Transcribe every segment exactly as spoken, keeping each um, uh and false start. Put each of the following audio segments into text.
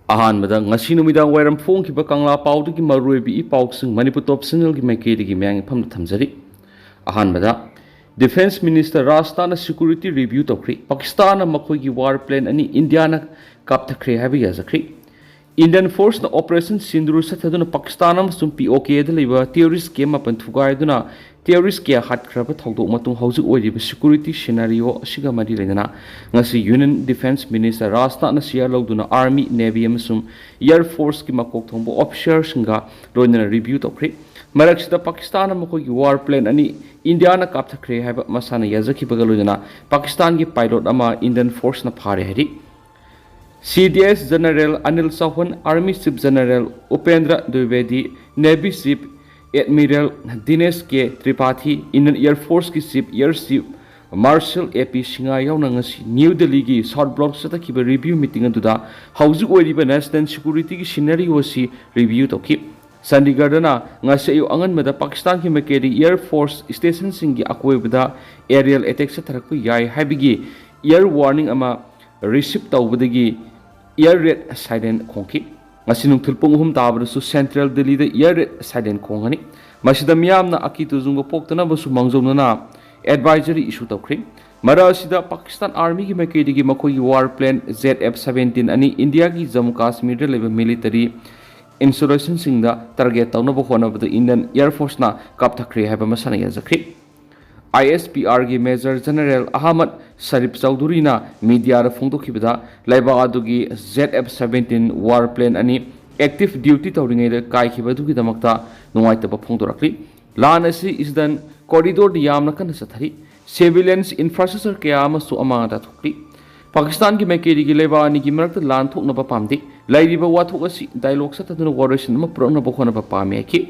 ꯑꯍꯥꯟꯕꯗ ꯉꯁꯤ ꯅꯨꯃꯤꯗꯥꯡ ꯋꯥꯏꯔꯝ ꯐꯣꯡꯈꯤꯕ ꯀꯪꯂꯥ ꯄꯥꯎꯗꯒꯤ ꯃꯔꯨꯑꯣꯏꯕ ꯏ ꯄꯥꯎꯁꯤꯡ ꯃꯅꯤꯄꯨꯔ ꯇꯣꯞ ꯆꯦꯅꯦꯜꯒꯤ ꯃꯥꯏꯀꯩꯗꯒꯤ ꯃꯌꯥꯝꯒꯤ ꯐꯝꯗ ꯊꯝꯖꯔꯤ꯫ ꯑꯍꯥꯟꯕꯗ, ꯗꯤꯐꯦꯟꯁ ꯃꯤꯅꯤꯁꯇꯔ ꯔꯥꯖꯅꯥꯊꯅ ꯁꯦꯀ꯭ꯌꯨꯔꯤꯇꯤ ꯔꯤꯚ꯭ꯌꯨ ꯇꯧꯈ꯭ꯔꯦ꯫ ꯄꯥꯀꯤꯁꯇꯥꯟꯅ ꯃꯈꯣꯏꯒꯤ ꯋꯥꯔ ꯄ꯭ꯂꯦꯟ ꯑꯅꯤ ꯏꯟꯗꯤꯌꯥꯅ ꯀꯥꯞꯊꯈ꯭ꯔꯦ ꯍꯥꯏꯕ ꯌꯥꯖꯈ꯭ꯔꯦ꯫ ꯏꯟꯗꯤꯌꯟ ꯐꯣꯔꯁꯅ ꯑꯣꯄꯔꯦꯁꯟ ꯁꯤꯟꯗꯨꯔ ꯆꯠꯊꯗꯨꯅ ꯄꯥꯀꯤꯁꯇꯥꯟ ꯑꯃꯁꯨꯡ ꯄꯤ ꯑꯣ ꯀꯦꯗ ꯂꯩꯕ ꯇꯦꯔꯣꯔꯤꯁ ꯀꯦꯝ ꯃꯥꯄꯟ ꯊꯨꯒꯥꯏꯗꯨꯅ ꯇꯦꯔꯣꯔꯤꯁ ꯀꯌꯥ ꯍꯥꯠꯈ꯭ꯔꯕ ꯊꯧꯗꯣꯛ ꯃꯇꯨꯡ ꯍꯧꯖꯤꯛ ꯑꯣꯏꯔꯤꯕ ꯁꯦꯀ꯭ꯌꯨꯔꯤꯇꯤ ꯁꯤꯅꯥꯔꯤꯑꯣ ꯑꯁꯤꯒ ꯃꯔꯤ ꯂꯩꯅꯅ ꯉꯁꯤ ꯌꯨꯅꯤꯌꯟ ꯗꯤꯐꯦꯟꯁ ꯃꯤꯅꯤꯁꯇꯔ ꯔꯥꯖꯅꯥꯊꯅ ꯁꯤꯌꯥꯔ ꯂꯧꯗꯨꯅ ꯑꯥꯔꯃꯤ, ꯅꯦꯚꯤ ꯑꯃꯁꯨꯡ ꯑꯦꯌꯔ ꯐꯣꯔꯁꯀꯤ ꯃꯀꯣꯛ ꯊꯣꯡꯕ ꯑꯣꯐꯤꯁꯤꯌꯔꯁꯤꯡꯒ ꯂꯣꯏꯅꯅ ꯔꯤꯚ꯭ꯌꯨ ꯇꯧꯈ꯭ꯔꯦ꯫ ꯃꯔꯛꯁꯤꯗ ꯄꯥꯀꯤꯁꯇꯥꯟꯅ ꯃꯈꯣꯏꯒꯤ ꯋꯥꯔ ꯄ꯭ꯂꯦꯟ ꯑꯅꯤ ꯏꯟꯗꯤꯌꯥꯅ ꯀꯥꯞꯊꯈ꯭ꯔꯦ ꯍꯥꯏꯕ ꯃꯁꯥꯅ ꯌꯥꯖꯈꯤꯕꯒ ꯂꯣꯏꯅꯅ ꯄꯥꯀꯤꯁꯇꯥꯟꯒꯤ ꯄꯥꯏꯂꯣꯠ ꯑꯃ ꯏꯟꯗꯤꯌꯟ ꯐꯣꯔꯁꯅ ꯐꯥꯔꯦ ꯍꯥꯏꯔꯤ꯫ C D S general Anil Chauhan, army chief general Upendra ꯗ꯭ꯋꯤꯕꯦꯗꯤ, navy chief admiral Dinesh K Tripathi, Indian air ꯐꯣꯔꯁꯀꯤ chief air chief marshal A P Singh ꯌꯥꯎꯅ ꯉꯁꯤ ꯅ꯭ꯌꯨ ꯗꯦꯜꯂꯤꯒꯤ ꯁꯥꯎꯠ ꯕ꯭ꯂꯣꯛ ꯆꯠꯊꯈꯤꯕ ꯔꯤꯚ꯭ꯌꯨ ꯃꯤꯇꯤꯡ ꯑꯗꯨꯗ ꯍꯧꯖꯤꯛ ꯑꯣꯏꯔꯤꯕ ꯅꯦꯁꯅꯦꯜ ꯁꯦꯀ꯭ꯌꯨꯔꯤꯇꯤꯒꯤ ꯁꯤꯅꯔꯤꯑꯣ ꯑꯁꯤ ꯔꯤꯚ꯭ꯌꯨ ꯇꯧꯈꯤ꯫ ꯆꯥꯟꯗꯤꯒꯔꯗꯅ ꯉꯁꯤ ꯑꯌꯨꯛ ꯑꯉꯟꯕꯗ ꯄꯥꯀꯤꯁꯇꯥꯟꯒꯤ ꯃꯥꯏꯀꯩꯗꯒꯤ ꯑꯦꯌꯔ ꯐꯣꯔꯁ ꯁ꯭ꯇꯦꯁꯟꯁꯤꯡꯒꯤ ꯑꯀꯣꯏꯕꯗ ꯑꯦꯔꯤꯌꯦꯜ ꯑꯦꯇꯦꯛ ꯆꯠꯊꯔꯛꯄ ꯌꯥꯏ ꯍꯥꯏꯕꯒꯤ ꯑꯦꯌꯔ ꯋꯥꯔꯅꯤꯡ ꯑꯃ ꯔꯤꯁꯤꯞ ꯇꯧꯕꯗꯒꯤ ꯑꯦꯌꯔ ꯔꯦꯗ ꯁꯥꯏꯔꯦꯟ ꯈꯣꯡꯈꯤ꯫ ꯉꯁꯤ ꯅꯨꯡꯊꯤꯜ ꯄꯨꯡ ꯑꯍꯨꯝ ꯇꯥꯕꯗꯁꯨ ꯁꯦꯟꯇ꯭ꯔꯦꯜ ꯗꯤꯜꯂꯤꯗ ꯑꯦꯌꯔ ꯔꯦꯗ ꯁꯥꯏꯔꯦꯟ ꯈꯣꯡꯒꯅꯤ꯫ ꯃꯁꯤꯗ ꯃꯤꯌꯥꯝꯅ ꯑꯀꯤ ꯇꯨꯖꯨꯡꯕ ꯄꯣꯛꯇꯅꯕꯁꯨ ꯃꯥꯡꯖꯧꯅꯅ ꯑꯦꯗꯚꯥꯏꯖꯔꯤ ꯏꯁꯨ ꯇꯧꯈ꯭ꯔꯦ꯫ ꯃꯔꯛ ꯑꯁꯤꯗ ꯄꯥꯀꯤꯁꯇꯥꯟ ꯑꯥꯔꯃꯤꯒꯤ ꯃꯥꯏꯀꯩꯗꯒꯤ ꯃꯈꯣꯏꯒꯤ war plane jet F seventeen ꯑꯅꯤ ꯏꯟꯗꯤꯌꯥꯒꯤ ꯖꯝꯃꯨ ꯀꯥꯁꯃꯤꯔꯗ ꯂꯩꯕ ꯃꯤꯂꯤꯇꯔꯤ ꯏꯟꯁꯇꯣꯂꯦꯁꯟꯁꯤꯡꯗ ꯇꯥꯔꯒꯦꯠ ꯇꯧꯅꯕ ꯍꯣꯠꯅꯕꯗ ꯏꯟꯗꯤꯌꯟ ꯑꯦꯌꯔ ꯐꯣꯔꯁꯅ ꯀꯥꯞꯊꯈ꯭ꯔꯦ ꯍꯥꯏꯕ ꯃꯁꯥꯅ ꯌꯥꯖꯈ꯭ꯔꯦ꯫ ꯑꯥꯏ ꯑꯦꯁ ꯄꯤ ꯑꯥꯔꯒꯤ ꯃꯦꯖꯔ ꯖꯦꯅꯔꯦꯜ ꯑꯍꯃꯗ ꯁꯔꯤꯐ ꯆꯧꯙꯨꯔꯤꯅ ꯃꯤꯗꯤꯌꯥꯗ ꯐꯣꯡꯗꯣꯛꯈꯤꯕꯗ, ꯂꯩꯕꯥꯛ ꯑꯗꯨꯒꯤ J F seventeen warplane ꯑꯅꯤ ꯑꯦꯛꯇꯤꯚ ꯗ꯭ꯌꯨꯇꯤ ꯇꯧꯔꯤꯉꯩꯗ ꯀꯥꯏꯈꯤꯕ ꯑꯗꯨꯒꯤꯗꯃꯛꯇ ꯅꯨꯡꯉꯥꯏꯇꯕ ꯐꯣꯡꯗꯣꯔꯛꯂꯤ꯫ ꯂꯥꯟ ꯑꯁꯤ ꯏꯁꯇꯔꯟ ꯀꯣꯔꯤꯗꯣꯔꯗ ꯌꯥꯝꯅ ꯀꯟꯅ ꯆꯠꯊꯔꯤ꯫ ꯁꯤꯚꯤꯂꯤꯌꯟꯁ ꯏꯟꯐ꯭ꯔꯥꯁ꯭ꯇ꯭ꯔꯛꯆꯔ ꯀꯌꯥ ꯑꯃꯁꯨ ꯑꯃꯥꯡ ꯑꯇꯥ ꯊꯣꯛꯂꯤ꯫ ꯄꯥꯀꯤꯁꯇꯥꯟꯒꯤ ꯃꯥꯏꯀꯩꯗꯒꯤ ꯂꯩꯕꯥꯛ ꯑꯅꯤꯒꯤ ꯃꯔꯛꯇ ꯂꯥꯟ ꯊꯣꯛꯅꯕ ꯄꯥꯝꯗꯦ꯫ ꯂꯩꯔꯤꯕ ꯋꯥꯊꯣꯛ ꯑꯁꯤ ꯗꯥꯏꯂꯣꯒ ꯆꯠꯊꯗꯨꯅ ꯋꯥꯔꯣꯏꯁꯤꯟ ꯑꯃ ꯄꯨꯔꯛꯅꯕ ꯍꯣꯠꯅꯕ ꯄꯥꯝꯃꯤ ꯍꯥꯏꯈꯤ꯫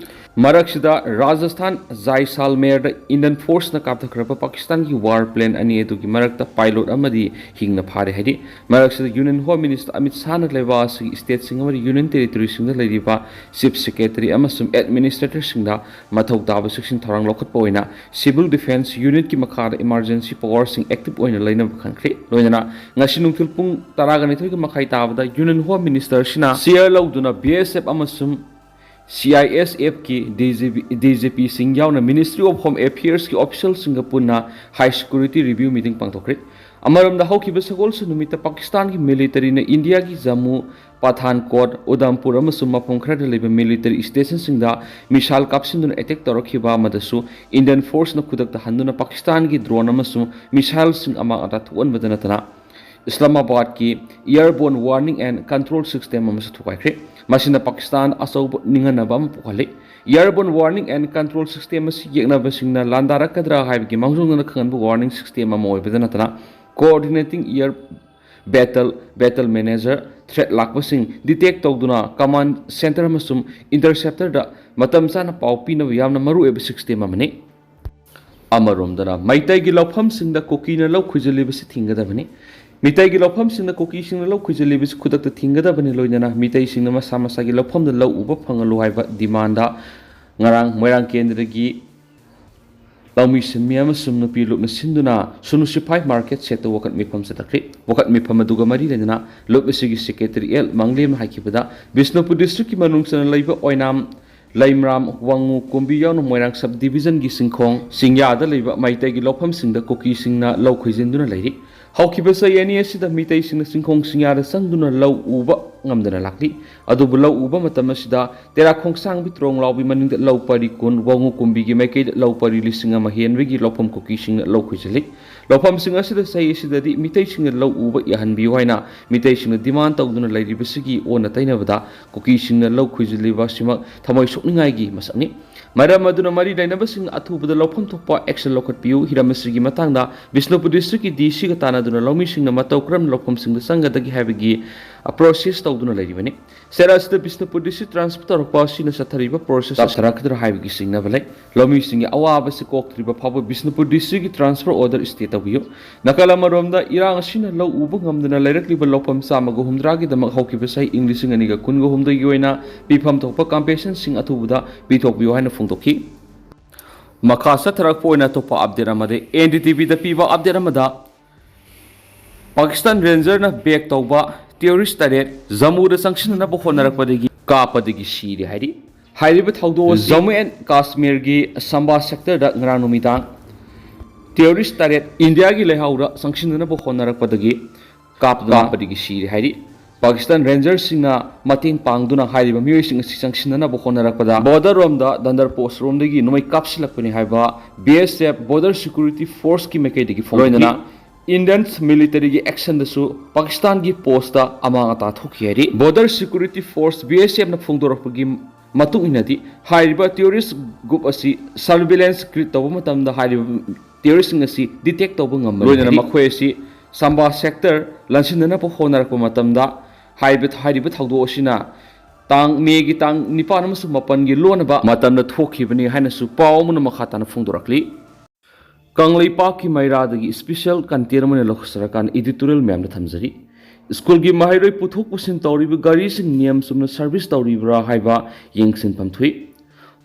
ꯃꯔꯛꯁꯤꯗ ꯔꯥꯖꯁꯊꯥꯟ ꯖꯥꯏꯁꯥꯜꯃꯦꯔꯗ ꯏꯟꯗꯤꯌꯟ ꯐꯣꯔꯁꯅ ꯀꯥꯞꯊꯈ꯭ꯔꯕ ꯄꯥꯀꯤꯁꯇꯥꯟꯒꯤ ꯋꯥꯔ ꯄ꯭ꯂꯦꯟ ꯑꯅꯤ ꯑꯗꯨꯒꯤ ꯃꯔꯛꯇ ꯄꯥꯏꯂꯣꯠ ꯑꯃꯗꯤ ꯍꯤꯡꯅ ꯐꯥꯔꯦ ꯍꯥꯏꯔꯤ꯫ ꯃꯔꯛꯁꯤꯗ ꯌꯨꯅꯤꯌꯟ ꯍꯣꯝ ꯃꯤꯅꯤꯁꯇꯔ ꯑꯃꯤꯠ ꯁꯥꯍꯅ ꯂꯩꯕꯥꯛ ꯑꯁꯤꯒꯤ ꯁ꯭ꯇꯦꯠꯁꯤꯡ ꯑꯃꯗꯤ ꯌꯨꯅꯤꯌꯟ ꯇꯦꯔꯤꯇꯣꯔꯤꯁꯤꯡꯗ ꯂꯩꯔꯤꯕ ꯆꯤꯐ ꯁꯦꯀ꯭ꯔꯦꯇꯔꯤ ꯑꯃꯁꯨꯡ ꯑꯦꯗꯃꯤꯅꯤꯁꯇ꯭ꯔꯦꯇꯔꯁꯤꯡꯗ ꯃꯊꯧ ꯇꯥꯕ ꯆꯦꯛꯁꯤꯟ ꯊꯧꯔꯥꯡ ꯂꯧꯈꯠꯄ ꯑꯣꯏꯅ ꯁꯤꯚꯤꯜ ꯗꯤꯐꯦꯟꯁ ꯌꯨꯅꯤꯠꯀꯤ ꯃꯈꯥꯗ ꯏꯃꯥꯔꯖꯦꯟꯁꯤ ꯄꯋꯥꯔꯁꯤꯡ ꯑꯦꯛꯇꯤꯚ ꯑꯣꯏꯅ ꯂꯩꯅꯕ ꯈꯪꯈ꯭ꯔꯦ꯫ ꯂꯣꯏꯅꯅ ꯉꯁꯤ ꯅꯨꯡꯊꯤꯜ ꯄꯨꯡ ꯇꯔꯥꯒ ꯅꯤꯊꯣꯏꯒꯤ ꯃꯈꯥꯏ ꯇꯥꯕꯗ ꯌꯨꯅꯤꯌꯟ ꯍꯣꯝ ꯃꯤꯅꯤꯁꯇꯔꯁꯤꯅ ꯁꯤꯌꯔ ꯂꯧꯗꯨꯅ ꯕꯤ ꯑꯦꯁ ꯑꯦꯐ ꯑꯃꯁꯨꯡ C I S ꯑꯦꯐꯀꯤ D G ꯄꯤꯁꯤꯡ ꯌꯥꯎꯅ ꯃꯤꯅꯤꯁꯇ꯭ꯔꯤ ꯑꯣꯐ ꯍꯣꯝ ꯑꯦꯐꯤꯌꯔꯁꯀꯤ ꯑꯣꯐꯤꯁꯤꯌꯦꯜꯁꯤꯡꯒ ꯄꯨꯟꯅ ꯍꯥꯏ ꯁꯦꯀ꯭ꯌꯨꯔꯤꯇꯤ ꯔꯤꯚ꯭ꯌꯨ ꯃꯤꯇꯤꯡ ꯄꯥꯡꯊꯣꯛꯈ꯭ꯔꯦ꯫ ꯑꯃꯔꯣꯝꯗ, ꯍꯧꯈꯤꯕ ꯁꯒꯣꯜꯁꯦꯟ ꯅꯨꯃꯤꯠꯇ ꯄꯥꯀꯤꯁꯇꯥꯟꯒꯤ ꯃꯤꯂꯤꯇꯔꯤꯅ ꯏꯟꯗꯤꯌꯥꯒꯤ ꯖꯝꯃꯨ, ꯄꯊꯥꯟꯀꯣꯠ, ꯎꯗꯝꯄꯨꯔ ꯑꯃꯁꯨꯡ ꯃꯐꯝ ꯈꯔꯗ ꯂꯩꯕ ꯃꯤꯂꯤꯇꯔꯤ ꯁ꯭ꯇꯦꯁꯟꯁꯤꯡꯗ ꯃꯤꯁꯥꯏꯜ ꯀꯥꯞꯁꯤꯟꯗꯨꯅ ꯑꯦꯇꯦꯛ ꯇꯧꯔꯛꯈꯤꯕ ꯑꯃꯗꯁꯨ ꯏꯟꯗꯤꯌꯟ ꯐꯣꯔꯁꯅ ꯈꯨꯗꯛꯇ ꯍꯟꯗꯨꯅ ꯄꯥꯀꯤꯁꯇꯥꯟꯒꯤ ꯗ꯭ꯔꯣꯟ ꯑꯃꯁꯨꯡ ꯃꯤꯁꯥꯏꯜꯁꯤꯡ ꯑꯃꯥꯡ ꯑꯇꯥ ꯊꯣꯛꯍꯟꯕꯗ ꯅꯠꯇꯅ ꯏꯁꯂꯥꯃꯥꯕꯥꯗꯀꯤ Airborne Warning and Control System ꯑꯃꯁꯨ ꯊꯨꯒꯥꯏꯈ꯭ꯔꯦ꯫ ꯃꯁꯤꯅ ꯄꯥꯀꯤꯁꯇꯥꯟ ꯑꯆꯧꯕ ꯅꯤꯡꯍꯟꯅꯕ ꯑꯃ ꯄꯣꯛꯍꯜꯂꯤ꯫ Airborne Warning and Control System ꯑꯁꯤ ꯌꯦꯛꯅꯕꯁꯤꯡꯅ ꯂꯥꯟꯗꯥꯔꯛꯀꯗ꯭ꯔꯥ ꯍꯥꯏꯕꯒꯤ ꯃꯥꯡꯖꯧꯅꯅ ꯈꯪꯍꯟꯕ ꯋꯥꯔꯅꯤꯡ ꯁꯤꯁꯇꯦꯝ ꯑꯃ ꯑꯣꯏꯕꯗ ꯅꯠꯇꯅ, coordinating air battle, battle manager, threat ꯂꯥꯛꯄꯁꯤꯡ ꯗꯤꯇꯦꯛ ꯇꯧꯗꯨꯅ ꯀꯃꯥꯟ ꯁꯦꯟꯇꯔ ꯑꯃꯁꯨꯡ ꯏꯟꯇꯔꯁꯦꯞꯇꯔꯗ ꯃꯇꯝ ꯆꯥꯅ ꯄꯥꯎ ꯄꯤꯅꯕ ꯌꯥꯝꯅ ꯃꯔꯨꯑꯣꯏꯕ ꯁꯤꯁꯇꯦꯝ ꯑꯃꯅꯤ꯫ ꯑꯃꯔꯣꯝꯗꯅ, ꯃꯩꯇꯩꯒꯤ ꯂꯧꯐꯝꯁꯤꯡꯗ ꯀꯨꯀꯤꯅ ꯂꯧ ꯈꯣꯏꯖꯤꯜꯂꯤꯕꯁꯤ ꯊꯤꯡꯒꯗꯕꯅꯤ꯫ ꯃꯤꯇꯩꯒꯤ ꯂꯧꯐꯝꯁꯤꯡꯗ ꯀꯨꯀꯤꯁꯤꯡꯅ ꯂꯧ ꯈꯣꯏꯖꯤꯜꯂꯤꯕꯁꯤ ꯈꯨꯗꯛꯇ ꯊꯤꯡꯒꯗꯕꯅꯤ꯫ ꯂꯣꯏꯅꯅ ꯃꯤꯇꯩꯁꯤꯡꯅ ꯃꯁꯥ ꯃꯁꯥꯒꯤ ꯂꯧꯐꯝꯗ ꯂꯧ ꯎꯕ ꯐꯪꯍꯜꯂꯨ ꯍꯥꯏꯕ ꯗꯤꯃꯥꯟꯗ ꯉꯔꯥꯡ ꯃꯣꯏꯔꯥꯡ ꯀꯦꯟꯗ꯭ꯔꯒꯤ ꯂꯧꯃꯤ ꯁꯤꯟꯃꯤ ꯑꯃꯁꯨꯡ ꯅꯨꯄꯤ ꯂꯨꯞꯅ ꯁꯤꯟꯗꯨꯅ ꯁꯨꯅꯨ ꯁꯤꯐꯥꯏ ꯃꯥꯔꯀꯦꯠ ꯁꯦꯠꯇ ꯋꯥꯀꯠ ꯃꯤꯐꯝ ꯆꯠꯊꯈ꯭ꯔꯦ꯫ ꯋꯥꯀꯠ ꯃꯤꯐꯝ ꯑꯗꯨꯒ ꯃꯔꯤ ꯂꯩꯅꯅ ꯂꯨꯞ ꯑꯁꯤꯒꯤ ꯁꯦꯀ꯭ꯔꯦꯇꯔꯤ ꯑꯦꯜ ꯃꯪꯂꯦꯝꯅ ꯍꯥꯏꯈꯤꯕꯗ, ꯕꯤꯁꯅꯨꯄꯨꯔ ꯗꯤꯁꯇ꯭ꯔꯤꯛꯀꯤ ꯃꯅꯨꯡ ꯆꯟꯅ ꯂꯩꯕ ꯑꯣꯏꯅꯥꯝ, ꯂꯩꯃꯔꯥꯝ, ꯋꯥꯉꯨ, ꯀꯨꯝꯕꯤ ꯌꯥꯎꯅ ꯃꯣꯏꯔꯥꯡ ꯁꯕ ꯗꯤꯕꯤꯖꯟꯒꯤ ꯆꯤꯡꯈꯣꯡ ꯆꯤꯡꯌꯥꯗ ꯂꯩꯕ ꯃꯩꯇꯩꯒꯤ ꯂꯧꯐꯝꯁꯤꯡꯗ ꯀꯨꯀꯤꯁꯤꯡꯅ ꯂꯧ ꯈꯣꯏꯖꯤꯟꯗꯨꯅ ꯂꯩꯔꯤ꯫ ꯍꯧꯈꯤꯕ ꯆꯍꯤ ꯑꯅꯤ ꯑꯁꯤꯗ ꯃꯤꯇꯩꯁꯤꯡꯅ ꯆꯤꯡꯈꯣꯡ ꯆꯤꯡꯌꯥꯗ ꯆꯪꯗꯨꯅ ꯂꯧ ꯎꯕ ꯉꯝꯗꯅ ꯂꯥꯛꯂꯤ꯫ ꯑꯗꯨꯕꯨ ꯂꯧ ꯎꯕ ꯃꯇꯝ ꯑꯁꯤꯗ ꯇꯦꯔꯥ ꯈꯣꯡꯁꯥꯡꯕꯤ ꯇ꯭ꯔꯣꯡ ꯂꯥꯎꯕꯤ ꯃꯅꯤꯡꯗ ꯂꯧ ꯄꯔꯤ ꯀꯨꯟ, ꯋꯥꯉꯨ ꯀꯨꯝꯕꯤꯒꯤ ꯃꯥꯏꯀꯩꯗ ꯂꯧ ꯄꯔꯤ ꯂꯤꯁꯤꯡ ꯑꯃ ꯍꯦꯟꯕꯒꯤ ꯂꯧꯐꯝ ꯀꯨꯀꯤꯁꯤꯡꯅ ꯂꯧ ꯈꯣꯏꯖꯤꯜꯂꯤ꯫ ꯂꯧꯐꯝꯁꯤꯡ ꯑꯁꯤꯗ ꯆꯍꯤ ꯑꯁꯤꯗꯗꯤ ꯃꯤꯇꯩꯁꯤꯡꯅ ꯂꯧ ꯎꯕ ꯌꯥꯍꯟꯕꯤꯌꯨ ꯍꯥꯏꯅ ꯃꯤꯇꯩꯁꯤꯡꯅ ꯗꯤꯃꯥꯟ ꯇꯧꯗꯨꯅ ꯂꯩꯔꯤꯕꯁꯤꯒꯤ ꯑꯣꯟꯅ ꯇꯩꯅꯕꯗ ꯀꯨꯀꯤꯁꯤꯡꯅ ꯂꯧ ꯈꯣꯏꯖꯤꯜꯂꯤꯕ ꯑꯁꯤꯃꯛ ꯊꯃꯣꯏ ꯁꯣꯛꯅꯤꯡꯉꯥꯏꯒꯤ ꯃꯁꯛꯅꯤ꯫ ꯃꯔꯝ ꯑꯗꯨꯅ ꯃꯔꯤ ꯂꯩꯅꯕꯁꯤꯡꯅ ꯑꯊꯨꯕꯗ ꯂꯧꯐꯝ ꯊꯣꯛꯄ ꯑꯦꯛꯁꯟ ꯂꯧꯈꯠꯄꯤꯌꯨ꯫ ꯍꯤꯔꯝ ꯑꯁꯤꯒꯤ ꯃꯇꯥꯡꯗ ꯕꯤꯁꯅꯨꯄꯨꯔ ꯗꯤꯁꯇ꯭ꯔꯤꯛꯀꯤ ꯗꯤ ꯁꯤꯒ ꯇꯥꯟꯅꯗꯨꯅ ꯂꯧꯃꯤꯁꯤꯡꯅ ꯃꯇꯧ ꯀꯔꯝꯅ ꯂꯧꯐꯝꯁꯤꯡꯗ ꯆꯪꯒꯗꯒꯦ ꯍꯥꯏꯕꯒꯤ ꯄ꯭ꯔꯣꯁꯦꯁ ꯇꯧꯗꯨꯅ ꯂꯩꯔꯤꯕꯅꯤ꯫ ꯁꯦꯔꯥ ꯑꯁꯤꯗ ꯕꯤꯁꯅꯨꯄꯨꯔ ꯗꯤꯁꯇ꯭ꯔꯤꯛ ꯇ꯭ꯔꯥꯟꯁꯐꯔ ꯇꯧꯔꯛꯄ ꯑꯁꯤꯅ ꯆꯠꯊꯔꯤꯕ ꯄ꯭ꯔꯣꯁꯦꯁ ꯇꯞꯊꯔꯛꯀꯗ꯭ꯔꯥ ꯍꯥꯏꯕꯒꯤ ꯆꯤꯡꯅꯕ ꯂꯩ꯫ ꯂꯧꯃꯤꯁꯤꯡꯒꯤ ꯑꯋꯥꯕꯁꯤ ꯀꯣꯛꯇ꯭ꯔꯤꯕ ꯐꯥꯎꯕ ꯕꯤꯁꯅꯨꯄꯨꯔ ꯗꯤꯁꯇ꯭ꯔꯤꯛꯀꯤ ꯇ꯭ꯔꯥꯟꯁꯐꯔ ꯑꯣꯔꯗꯔ ꯁ꯭ꯇꯦ ꯇꯧꯕꯤꯌꯨ꯫ ꯅꯥꯀꯜ ꯑꯃꯔꯣꯝꯗ, ꯏꯔꯥꯡ ꯑꯁꯤꯅ ꯂꯧ ꯎꯕ ꯉꯝꯗꯅ ꯂꯩꯔꯛꯂꯤꯕ ꯂꯧꯐꯝ ꯆꯥꯝꯃꯒ ꯍꯨꯝꯗ꯭ꯔꯥꯒꯤꯗꯃꯛ ꯍꯧꯈꯤꯕ ꯆꯍꯤ ꯏꯪ ꯂꯤꯁꯤꯡ ꯑꯅꯤꯒ ꯀꯨꯟꯒ ꯍꯨꯝꯗꯣꯏꯒꯤ ꯑꯣꯏꯅ ꯄꯤꯐꯝ ꯊꯣꯛꯄ ꯀꯝꯄꯦꯟꯁꯦꯁꯟꯁꯤꯡ ꯑꯊꯨꯕꯗ ꯄꯤꯊꯣꯛꯄꯤꯌꯨ ꯍꯥꯏꯅ ꯐꯣꯡꯗꯣꯛꯈꯤ꯫ ꯃꯈꯥ ꯆꯠꯊꯔꯛꯄ ꯑꯣꯏꯅ ꯑꯇꯣꯞꯄ ꯑꯞꯗꯦꯠ ꯑꯃꯗꯤ, ꯑꯦꯟ ꯗꯤ ꯇꯤ ꯚꯤꯗ ꯄꯤꯕ ꯑꯞꯗꯦꯠ ꯑꯃꯗ, ꯄꯥꯀꯤꯁꯇꯥꯟ ꯔꯦꯟꯖꯔꯅ ꯕꯦꯛ ꯇꯧꯕ ꯇꯦꯔꯣꯔꯤꯁ ꯇꯔꯦꯠ ꯖꯝꯃꯨꯗ ꯆꯪꯁꯤꯟꯅꯅꯕ ꯍꯣꯠꯅꯔꯛꯄꯗꯒꯤ ꯀꯥꯞꯄꯗꯒꯤ ꯁꯤꯔꯦ ꯍꯥꯏꯔꯤ꯫ ꯍꯥꯏꯔꯤꯕ ꯊꯧꯗꯣꯛ ꯑꯁꯤ ꯖꯝꯃꯨ ꯑꯦꯟ ꯀꯥꯁꯃꯤꯔꯒꯤ ꯁꯝꯕꯥ ꯁꯦꯛꯇꯔꯗ ꯉꯔꯥꯡ ꯅꯨꯃꯤꯗꯥꯡ ꯇꯦꯔꯣꯔꯤꯁ ꯇꯔꯦꯠ ꯏꯟꯗꯤꯌꯥꯒꯤ ꯂꯩꯍꯥꯎꯗ ꯆꯪꯁꯤꯟꯅꯅꯕ ꯍꯣꯠꯅꯔꯛꯄꯗꯒꯤ ꯀꯥꯞꯄꯗꯨꯅ ꯀꯥꯞꯄꯗꯒꯤ ꯁꯤꯔꯦ ꯍꯥꯏꯔꯤ꯫ ꯄꯥꯀꯤꯁꯇꯥꯟ ꯔꯦꯟꯖꯔꯁꯤꯡꯅ ꯃꯇꯦꯡ ꯄꯥꯡꯗꯨꯅ ꯍꯥꯏꯔꯤꯕ ꯃꯤꯑꯣꯏꯁꯤꯡ ꯑꯁꯤ ꯆꯪꯁꯤꯟꯅꯅꯕ ꯍꯣꯠꯅꯔꯛꯄꯗ, ꯕꯣꯔꯗꯔ ꯔꯣꯝꯗ ꯗꯟꯗꯔ ꯄꯣꯁ ꯔꯣꯝꯗꯒꯤ ꯅꯣꯡꯃꯩ ꯀꯥꯞꯁꯤꯜꯂꯛꯄꯅꯤ ꯍꯥꯏꯕ ꯕꯤ ꯑꯦꯁ ꯑꯦꯐ ꯕꯣꯔꯗꯔ ꯁꯦꯀ꯭ꯌꯨꯔꯤꯇꯤ ꯐꯣꯔꯁꯀꯤ ꯃꯥꯏꯀꯩꯗꯒꯤ ꯐꯣꯡꯗꯣꯛꯈꯤ꯫ ꯂꯣꯏꯅꯅ ꯏꯟꯗꯤꯌꯟ ꯃꯤꯂꯤꯇꯔꯤꯒꯤ ꯑꯦꯛꯁꯟꯗꯁꯨ ꯄꯥꯀꯤꯁꯇꯥꯟꯒꯤ ꯄꯣꯁꯇ ꯑꯃꯥꯡ ꯑꯇꯥ ꯊꯣꯛꯈꯤ ꯍꯥꯏꯔꯤ꯫ ꯕꯣꯔꯗꯔ ꯁꯦꯀ꯭ꯌꯨꯔꯤꯇꯤ ꯐꯣꯔꯁ, ꯕꯤ ꯑꯦꯁ ꯑꯦꯐꯅ ꯐꯣꯡꯗꯣꯔꯛꯄꯒꯤ ꯃꯇꯨꯡ ꯏꯟꯅꯗꯤ, ꯍꯥꯏꯔꯤꯕ ꯇꯦꯔꯣꯔꯤꯁ ꯒ꯭ꯔꯨꯞ ꯑꯁꯤ ꯁꯔꯚꯤꯂꯦꯟꯁ ꯀ꯭ꯔꯤꯌꯦꯠ ꯇꯧꯕ ꯃꯇꯝꯗ ꯍꯥꯏꯔꯤꯕ ꯇꯦꯔꯣꯔꯤꯁꯁꯤꯡ ꯑꯁꯤ ꯗꯤꯇꯦꯛ ꯇꯧꯕ ꯉꯝꯕꯅꯤ ꯂꯣꯏꯅꯅ ꯍꯥꯏꯔꯤ꯫ ꯃꯈꯣꯏ ꯑꯁꯤ ꯁꯝꯕꯥ ꯁꯦꯛꯇꯔ ꯂꯥꯟꯁꯤꯟꯅꯅꯕ ꯍꯣꯠꯅꯔꯛꯄ ꯃꯇꯝꯗ, ꯍꯥꯏꯔꯤꯕ, ꯍꯥꯏꯔꯤꯕ ꯊꯧꯗꯣꯛ ꯑꯁꯤꯅ ꯇꯥꯡ, ꯃꯦꯒꯤ ꯇꯥꯡ ꯅꯤꯄꯥꯟ ꯑꯃꯁꯨꯡ ꯃꯥꯄꯟꯒꯤ ꯂꯣꯟꯅꯕ ꯃꯇꯝꯗ ꯊꯣꯛꯈꯤꯕꯅꯤ ꯍꯥꯏꯅꯁꯨ ꯄꯥꯎ ꯑꯃꯅ ꯃꯈꯥ ꯇꯥꯅ ꯐꯣꯡꯗꯣꯔꯛꯂꯤ꯫ ꯀꯪꯂꯩꯄꯥꯛꯀꯤ ꯃꯩꯔꯥꯗꯒꯤ ꯁ꯭ꯄꯤꯁꯦꯜ ꯀꯟꯇꯦꯟ ꯑꯃ ꯑꯣꯏꯅ ꯂꯧꯁꯤꯜꯂꯀꯥꯟꯗ ꯏꯗꯤꯇꯣꯔꯤꯌꯦꯜ ꯃꯌꯥꯝꯗ ꯊꯝꯖꯔꯤ꯫ ꯁ꯭ꯀꯨꯜꯒꯤ ꯃꯍꯩꯔꯣꯏ ꯄꯨꯊꯣꯛ ꯄꯨꯁꯤꯟ ꯇꯧꯔꯤꯕ ꯒꯥꯔꯤꯁꯤꯡ ꯅꯤꯌꯝ ꯆꯨꯝꯅ ꯁꯔꯚꯤꯁ ꯇꯧꯔꯤꯕ꯭ꯔꯥ ꯍꯥꯏꯕ ꯌꯦꯡꯁꯤꯟꯐꯝ ꯊꯣꯛꯏ꯫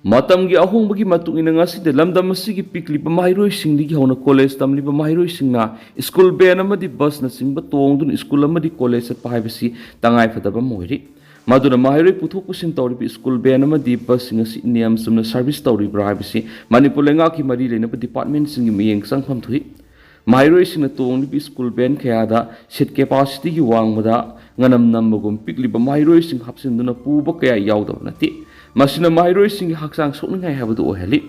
ꯃꯇꯝꯒꯤ ꯑꯍꯣꯡꯕꯒꯤ ꯃꯇꯨꯡ ꯏꯟꯅ ꯉꯁꯤꯗꯤ ꯂꯝꯗꯝ ꯑꯁꯤꯒꯤ ꯄꯤꯛꯂꯤꯕ ꯃꯍꯩꯔꯣꯏꯁꯤꯡꯗꯒꯤ ꯍꯧꯅ ꯀꯣꯂꯦꯖ ꯇꯝꯂꯤꯕ ꯃꯍꯩꯔꯣꯏꯁꯤꯡꯅ ꯁ꯭ꯀꯨꯜ ꯚꯦꯟ ꯑꯃꯗꯤ ꯕꯁꯅꯆꯤꯡꯕ ꯇꯣꯡꯗꯨꯅ ꯁ꯭ꯀꯨꯜ ꯑꯃꯗꯤ ꯀꯣꯂꯦꯖ ꯆꯠꯄ ꯍꯥꯏꯕꯁꯤ ꯇꯉꯥꯏꯐꯗꯕ ꯑꯃ ꯑꯣꯏꯔꯤ꯫ ꯃꯗꯨꯅ ꯃꯍꯩꯔꯣꯏ ꯄꯨꯊꯣꯛ ꯄꯨꯁꯤꯟ ꯇꯧꯔꯤꯕ ꯁ꯭ꯀꯨꯜ ꯚꯦꯟ ꯑꯃꯗꯤ ꯕꯁꯁꯤꯡ ꯑꯁꯤ ꯅꯤꯌꯝ ꯆꯨꯝꯅ ꯁꯔꯚꯤꯁ ꯇꯧꯔꯤꯕ꯭ꯔꯥ ꯍꯥꯏꯕꯁꯤ ꯃꯅꯤꯄꯨꯔ ꯂꯩꯉꯥꯛꯀꯤ ꯃꯔꯤ ꯂꯩꯅꯕ ꯗꯤꯄꯥꯔꯠꯃꯦꯟꯁꯤꯡꯒꯤ ꯃꯤꯠꯌꯦꯡ ꯆꯪꯐꯝ ꯊꯣꯛꯏ꯫ ꯃꯍꯩꯔꯣꯏꯁꯤꯡꯅ ꯇꯣꯡꯂꯤꯕ ꯁ꯭ꯀꯨꯜ ꯚꯦꯟ ꯀꯌꯥꯗ ꯁꯤꯠ ꯀꯦꯄꯥꯁꯤꯇꯤꯒꯤ ꯋꯥꯡꯃꯗ ꯉꯅꯝ ꯅꯝꯕꯒꯨꯝ ꯄꯤꯛꯂꯤꯕ ꯃꯍꯩꯔꯣꯏꯁꯤꯡ ꯍꯥꯞꯆꯤꯟꯗꯨꯅ ꯄꯨꯕ ꯀꯌꯥ ꯌꯥꯎꯗꯕ ꯅꯠꯇꯦ꯫ ꯃꯁꯤꯅ ꯃꯍꯩꯔꯣꯏꯁꯤꯡꯒꯤ ꯍꯛꯆꯥꯡ ꯁꯣꯛꯅꯤꯡꯉꯥꯏ ꯍꯥꯏꯕꯗꯨ ꯑꯣꯏꯍꯜꯂꯤ꯫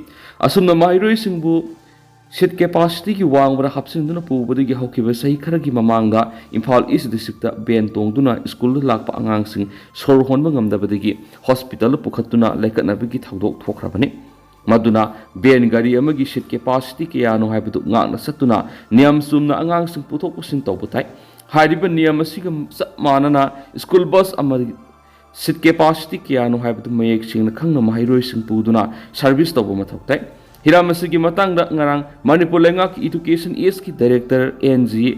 ꯑꯁꯨꯝꯅ ꯃꯍꯩꯔꯣꯏꯁꯤꯡꯕꯨ ꯁꯤꯠ ꯀꯦꯄꯥꯁꯤꯇꯤꯒꯤ ꯋꯥꯡꯃꯗ ꯍꯥꯞꯆꯤꯟꯗꯨꯅ ꯄꯨꯕꯗꯒꯤ ꯍꯧꯈꯤꯕ ꯆꯍꯤ ꯈꯔꯒꯤ ꯃꯃꯥꯡꯗ ꯏꯝꯐꯥꯜ ꯏꯁ ꯗꯤꯁꯇ꯭ꯔꯤꯛꯇ ꯚꯦꯟ ꯇꯣꯡꯗꯨꯅ ꯁ꯭ꯀꯨꯜꯗ ꯂꯥꯛꯄ ꯑꯉꯥꯡꯁꯤꯡ ꯁꯣꯔ ꯍꯣꯟꯕ ꯉꯝꯗꯕꯗꯒꯤ ꯍꯣꯁꯄꯤꯇꯥꯜꯗ ꯄꯨꯈꯠꯇꯨꯅ ꯂꯩꯈꯠꯅꯕꯒꯤ ꯊꯧꯗꯣꯛ ꯊꯣꯛꯈ꯭ꯔꯕꯅꯤ꯫ ꯃꯗꯨꯅ ꯚꯦꯟ ꯒꯥꯔꯤ ꯑꯃꯒꯤ ꯁꯤꯠ ꯀꯦꯄꯥꯁꯤꯇꯤ ꯀꯌꯥꯅꯣ ꯍꯥꯏꯕꯗꯨ ꯉꯥꯛꯅ ꯆꯠꯇꯨꯅ ꯅꯤꯌꯝ ꯆꯨꯝꯅ ꯑꯉꯥꯡꯁꯤꯡ ꯄꯨꯊꯣꯛ ꯄꯨꯁꯤꯟ ꯇꯧꯕ ꯇꯥꯏ꯫ ꯍꯥꯏꯔꯤꯕ ꯅꯤꯌꯝ ꯑꯁꯤꯒ ꯆꯞ ꯃꯥꯟꯅꯅ ꯁ꯭ꯀꯨꯜ ꯕꯁ ꯑꯃꯒꯤ ꯁꯤꯠ ꯀꯦꯄꯥꯁꯤꯇꯤ ꯀꯌꯥꯅꯣ ꯍꯥꯏꯕꯗꯨ ꯃꯌꯦꯛ ꯁꯦꯡꯅ ꯈꯪꯅ ꯃꯍꯩꯔꯣꯏꯁꯤꯡ ꯄꯨꯗꯨꯅ ꯁꯔꯚꯤꯁ ꯇꯧꯕ ꯃꯊꯧ ꯇꯥꯏ꯫ ꯍꯤꯔꯝ ꯑꯁꯤꯒꯤ ꯃꯇꯥꯡꯗ ꯉꯔꯥꯡ ꯃꯅꯤꯄꯨꯔ ꯂꯩꯉꯥꯛꯀꯤ ꯏꯗꯨꯀꯦꯁꯟ ꯑꯦꯁꯀꯤ ꯗꯥꯏꯔꯦꯛꯇꯔ ꯑꯦꯟ ꯖꯤ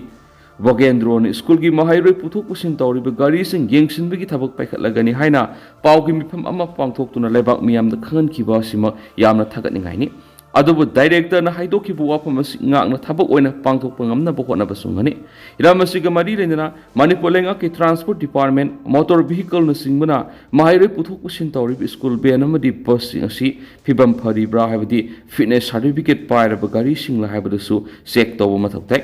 ꯚꯣꯒꯦꯟꯗ꯭ꯔꯣꯅ ꯁ꯭ꯀꯨꯜꯒꯤ ꯃꯍꯩꯔꯣꯏ ꯄꯨꯊꯣꯛ ꯄꯨꯁꯤꯟ ꯇꯧꯔꯤꯕ ꯒꯥꯔꯤꯁꯤꯡ ꯌꯦꯡꯁꯤꯟꯕꯒꯤ ꯊꯕꯛ ꯄꯥꯏꯈꯠꯂꯒꯅꯤ ꯍꯥꯏꯅ ꯄꯥꯎꯒꯤ ꯃꯤꯐꯝ ꯑꯃ ꯄꯥꯡꯊꯣꯛꯇꯨꯅ ꯂꯩꯕꯥꯛ ꯃꯤꯌꯥꯝꯗ ꯈꯪꯍꯟꯈꯤꯕ ꯑꯁꯤꯃꯛ ꯌꯥꯝꯅ ꯊꯥꯒꯠꯅꯤꯡꯉꯥꯏꯅꯤ꯫ ꯑꯗꯨꯕꯨ ꯗꯥꯏꯔꯦꯛꯇꯔꯅ ꯍꯥꯏꯗꯣꯛꯈꯤꯕ ꯋꯥꯐꯝ ꯑꯁꯤ ꯉꯥꯛꯅ ꯊꯕꯛ ꯑꯣꯏꯅ ꯄꯥꯡꯊꯣꯛꯄ ꯉꯝꯅꯕ ꯍꯣꯠꯅꯕꯁꯨ ꯉꯝꯒꯅꯤ꯫ ꯍꯤꯔꯝ ꯑꯁꯤꯒ ꯃꯔꯤ ꯂꯩꯅꯅ ꯃꯅꯤꯄꯨꯔ ꯂꯩꯉꯥꯛꯀꯤ ꯇ꯭ꯔꯥꯟꯁꯄꯣꯔꯠ ꯗꯤꯄꯥꯔꯠꯃꯦꯟ, ꯃꯣꯇꯣꯔ ꯚꯤꯍꯤꯀꯜꯅꯆꯤꯡꯕꯅ ꯃꯍꯩꯔꯣꯏ ꯄꯨꯊꯣꯛ ꯄꯨꯁꯤꯟ ꯇꯧꯔꯤꯕ ꯁ꯭ꯀꯨꯜ ꯚꯦꯟ ꯑꯃꯗꯤ ꯕꯁꯁꯤꯡ ꯑꯁꯤ ꯐꯤꯕꯝ ꯐꯔꯤꯕ꯭ꯔꯥ ꯍꯥꯏꯕꯗꯤ ꯐꯤꯠꯅꯦꯁ ꯁꯥꯔꯇꯤꯐꯤꯀꯦꯠ ꯄꯥꯏꯔꯕ ꯒꯥꯔꯤꯁꯤꯡꯂ ꯍꯥꯏꯕꯗꯨꯁꯨ ꯆꯦꯛ ꯇꯧꯕ ꯃꯊꯧ ꯇꯥꯏ꯫